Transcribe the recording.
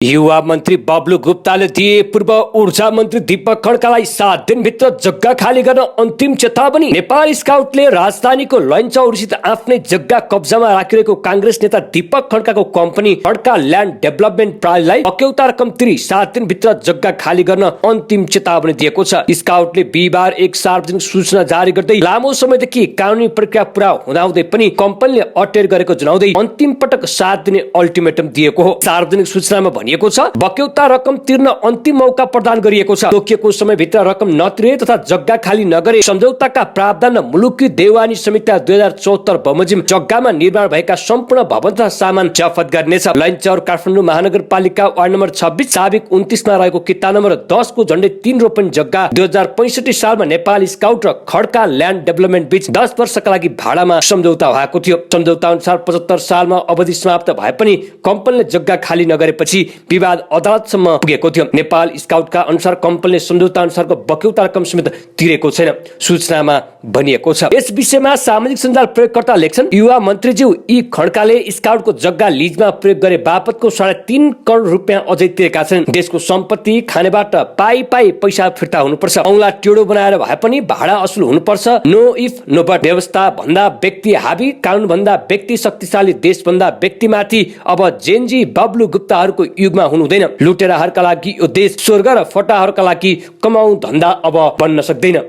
युवा मन्त्री बब्लु गुप्ताले दिए पूर्व ऊर्जा मन्त्री दीपक खड्कालाई 7 दिनभित्र जग्गा खाली गर्न अन्तिम चेतावनी। नेपाल स्काउटले राजधानीको लैनचौरस्थित आफ्नै जग्गा कब्जामा राखिरहेको कांग्रेस नेता दीपक खड्काको कम्पनी खड्का ल्यान्ड डेभलपमेन्ट प्रणालीलाई अकेउता रकम तिरी 7 दिनभित्र जग्गा खाली गर्न अन्तिम चेतावनी दिएको छ। स्काउटले बिहिबार एक सार्वजनिक सूचना जारी गर्दै लामो समयदेखि कानुनी प्रक्रिया पूरा हुँदाहुँदै पनि कम्पनीले अटेर गरेको जनाउँदै अन्तिम पटक 7 दिने अल्टिमेटम दिएको हो। सार्वजनिक सूचनामा भनिएको छ बक्यौता रकम तिर्न अन्तिम मौका प्रदान गरिएको छ। तोकिएको समयभित्र रकम नतिरे तथा जग्गा खाली नगरे सम्झौताका प्रावधान र मुलुकी देवानी समिति 2074 बमोजिम जग्गामा निर्माण भएका सम्पूर्ण भवन तथा सामान जफत गर्नेछ। लैनचौर काठमाडौँ महानगरपालिका वार्ड नम्बर 26 साबिक 29 मा रहेको किता नम्बर 10 को झण्डै 3 रोपनी जग्गा 2065 सालमा नेपाल स्काउट र खड्का ल्यान्ड डेभलपमेन्ट बीच 10 वर्षका लागि भाडामा सम्झौता भएको थियो। सम्झौता अनुसार 75 सालमा अवधि समाप्त भए पनि कम्पनीले जग्गा खाली नगरेपछि विवाद अदालतसम्म पुगेको थियो। नेपाल स्काउटका अनुसार कम्पनीले सम्झौता अनुसारको बक्यौता रकम समेत तिरेको छैन, सूचनामा भनिएको छ। यस विषयमा सामाजिक सञ्जाल प्रयोगकर्ता लेख्छन्, युवा मन्त्रीज्यू यी खड्काले स्काउटको जग्गा लिजमा प्रयोग गरे बापतको 3.5 करोड रुपियाँ अझै तिरेका छन्। देशको सम्पत्ति खानेबाट पाई पैसा फिर्ता हुनुपर्छ। औंला टेढो बनाएर भए पनि भाडा असुल हुनुपर्छ। No if no but. व्यवस्था भन्दा व्यक्ति हावी, कानुन भन्दा व्यक्ति शक्तिशाली, देश भन्दा व्यक्तिमाथि। अब जेनजी बब्लु गुप्ताहरूको युगमा हुनुहुँदैन। लुटेराहरूका लागि यो देश स्वर्ग र फटाहरूका लागि कमाउ धन्दा अब बन्न सक्दैन।